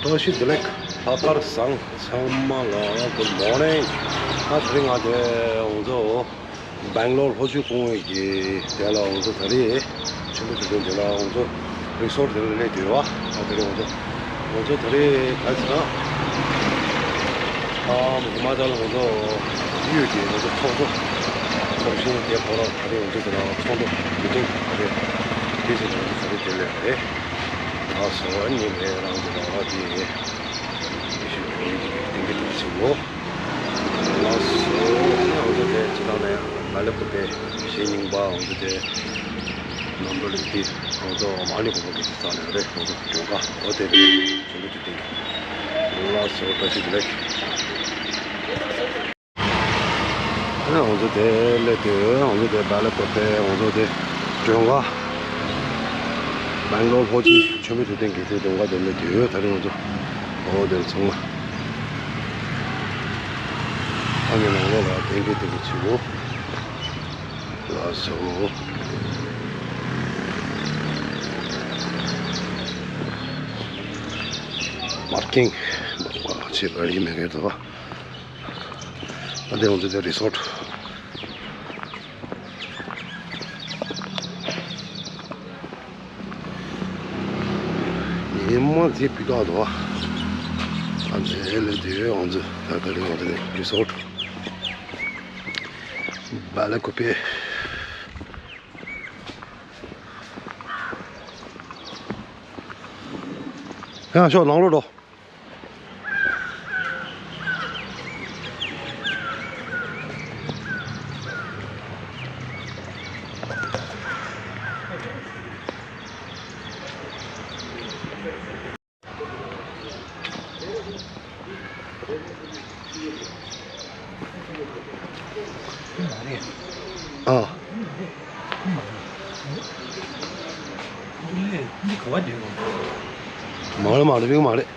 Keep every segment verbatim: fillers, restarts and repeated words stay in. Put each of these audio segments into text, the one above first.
བཀྲ་ཤིས་བདེ་ལེགས། ལྷག་དཀར་བཟང་ཚང་མ་ལ་good morning། ད་དེ་རིང་ང་དེ་ང་ཚོ་སྦེང་ལོར་ལྷོ་ཆུ་ཀུང་ཝེ་གི་དེ་ལ་ང་ཚོ་ད་རེས་ཆེན་པོ་དུས་སྟོན་དེ་ལ་ང་ཚོ་རི་སོར་དེ་ལ་སླེབས་བསྡད་ཡོད་པ། ད་དེ་རིང་ང་ཚོ་ང་ཚོ་ད་རེས་ག་ཚོད་ཨ་ཧི་མ་ཅལ་ང་ཚོ་ཡུལ་གྱི་ང་ཚོ་ཚོགས་གཙོ་ཚོགས་ཆེན་དེ་ཁོ་རང་ད་རེས་ང་ཚོ་དེ་ལ་ཚོགས་འདུ་མི་ཊིང་ད་རེས་དེ་ཚོ་ང་ཚོ་ད་རེས་དེ་སླེབས་རེད། ད་སོ་ཨ་ནི་ངས་རང་གི་ལག་པ་དེ་ཡེ་ཤེས་ཀྱི་འོད་ཀྱི་གཏན་འཁེལ་དེ་བྱེད་དགོས། ལགས་སོ། ཨ་ནི་ང་ཚོ་དེ་སྤྱི་བཏང་ནས་མ་ལེ་ཀོ་པེ་གཞེས་རྙིང་པ་ང་ཚོ་དེ་ནམ་རྒྱུན་རིགས་དེ་ང་ཚོ་མ་ནི་གོ་པོ་གི་དེ་རྩ་ནས་རེད། ང་ཚོ་མགྲོན་ཁང་འོ་དེ་རེད། ཆུང་དུ་ཆུ་སྟེང་གི། ལགས་སོ། བཀྲ་ཤིས་བདེ་ལེགས། ཨ་ནི་ང་ཚོ་དེ་སླེབས་དུས་ང་ཚོ་དེ་མ་ལེ་ཀོ་པེ་ང་ཚོ་དེ་མགྲོན་ཁང་སྦེང་ལོར་ལྷོ་སྤྱི་ཆེན་པོ་དུས་སྟོན་གྱི་དེ་མགྲོན་ཁང་དེ་སླེབས་དུས་ད་རེས་ང་ཚོ་འོ་དེར་ཚང་མ་ཨ་ནི་ནང་ལོགས་ལ་གཏན་འཁེལ་དེ་གི་བྱེད་དགོས། ལགས་སོ། མར་ཀིང་བྱེད་པ་ཡིན་མེད་ཀྱི་འདུག་པ། ཨ་དེ་ང་ཚོ་དེ་རི་སོར་ཉི་མ་མཛེས་སྤུས་དག་འདུག་པ། ཨ་དེ་ལས་དེ་ང་ཚོ་ད་ལྟ་རི་ང་ཚོ་དེ་རི་སོར་མ་ལེ་ཀོ་པེ། ཡང་ཤོག་ནང་ལོགས་འགྲོ། ཨ། མ་རེད་མ་རེད། ཕིག་མ་རེད།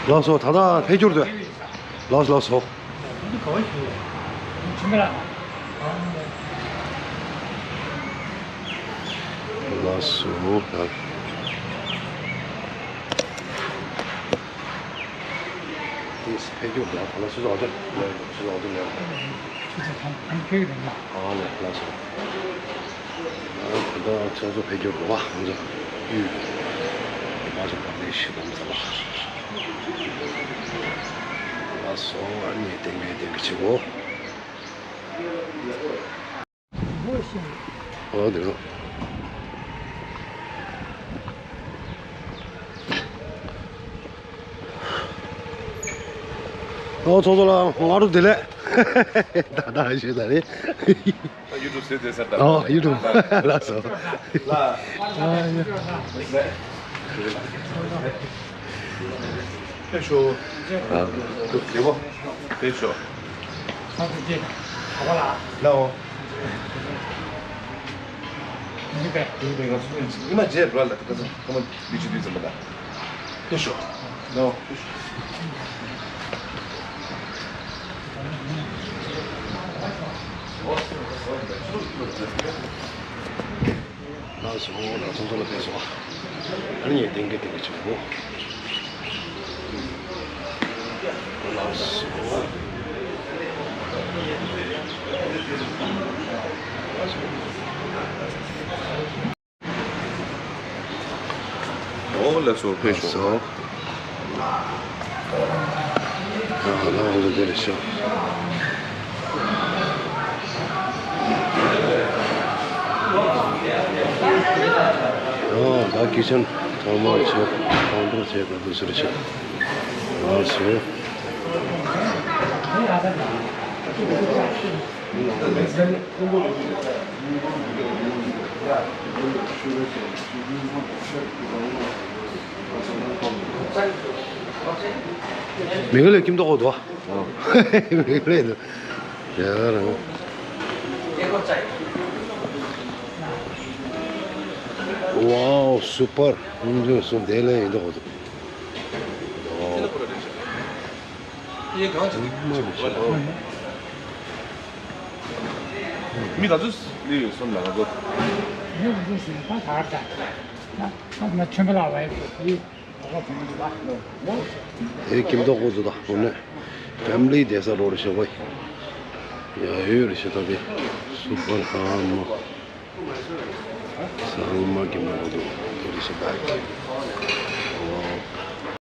ལགས་སོ། ད་ལྟ་ཕེབས་རྒྱུར་འདོད། ལགས་སོ་ལགས་སོ། ལགས་སོ། ཏིས་ཕེབས་རྒྱུ་འདྲ། ད་ལ་སུ་ཟོག་ཅོ་ལེ། སུ་ཟོག་ཅོ་ལེ། ཨ་ལེ་ལགས་སོ། ཨ་ད་ལྟ་ཚོགས་གཙོ་ཕེབས་རྒྱུ་འདྲ་བ་ང་ཚོ་གཡུ། ཧི་མ་ཅལ་པར་དེ་ཤི་དམ་ས་ལ། ལགས་སོ། ཨ་ནི་ཏེང་གེ་ཏེང་གེ་ཆེ་གོ། ཨོ་དེ་རོ། ཨོ་ཚོགས་གཙོ་ལགས་སྔ་དྲོ་བདེ་ལེགས། ད་ད་ཞུ་ད་རེད། ཡུ་ཊུབ་ཟེར་ཟེར་ས་ད། ཨོ་ཡུ་ཊུབ་ལགས་སོ། ལགས། ཨ་ཡ། ཕེབས་ཤོག་ཨ། ཕེབས་ཤོག་ལའོ། ཉི་མ་རྗེས་རོལ་ལ་ད་ཚོ་ཁ་མ་ལི་ཆུ་དུས་ཙམ་པ་ལ། ཕེབས་ཤོག་ལའོ། ཕེབས་ཤོག་ལགས་སོ། ལགས་སོ། ཚོགས་གཙོ་ལགས་ཕེབས་སོང་། ཨ་ནི་ངས་ཏེང་གེ་ཏེང་གེ་བྱེད་དགོས། ལགས་སོ། ལགས་སོ། ཨོ་ལགས་སོ། ཕེབས་ཤོག་ལགས་སོ། ཨ་ལགས་འོང་དེ་རེད་ཤག་ཨོ་ད་ཀི་ཆན་ཚང་མ་བྱས་ཁོང་ཁྲོ་བྱས་ག་དུས་ཟེར་ཤག་ལགས་སོ། མིག་ལས་ཀྱིན་ཏོག་གོ་དོ། མིག་ལས་དོ། ཡ་རང་། ཝའོ་སུ་པར། ཧུམ་ཇོ་སུ་དེ་ལས་ཡིན་ཏོག་གོ་དོ། ཝའོ། མི་ག་ཚོད་སླེབས་ཡོད་སོང་ལ་ག་ཚོད། མི་ག་ཚོད་ཟིན་ད་ག་རེ་ད། ད་ད་ཆེན་པོ་ལ་བ་ཡོད་ཡིན། དེ་ཁྱིམ་ཐོག་ཁོ་ཚོ་དང་ཁོ་ནས་ཕེ་མི་ལི་བསྡད་ས་རོ་རེ་ཞོག་པ་ཡ་ཡོད་རེ་ཞིག་ད་དེ་སུ་པར་ཧ་མ་ས་ཧ་མ་གི་མ་རེད་འདུག་དེ་རེ་ཞིག་བདག་གི་ཨོ།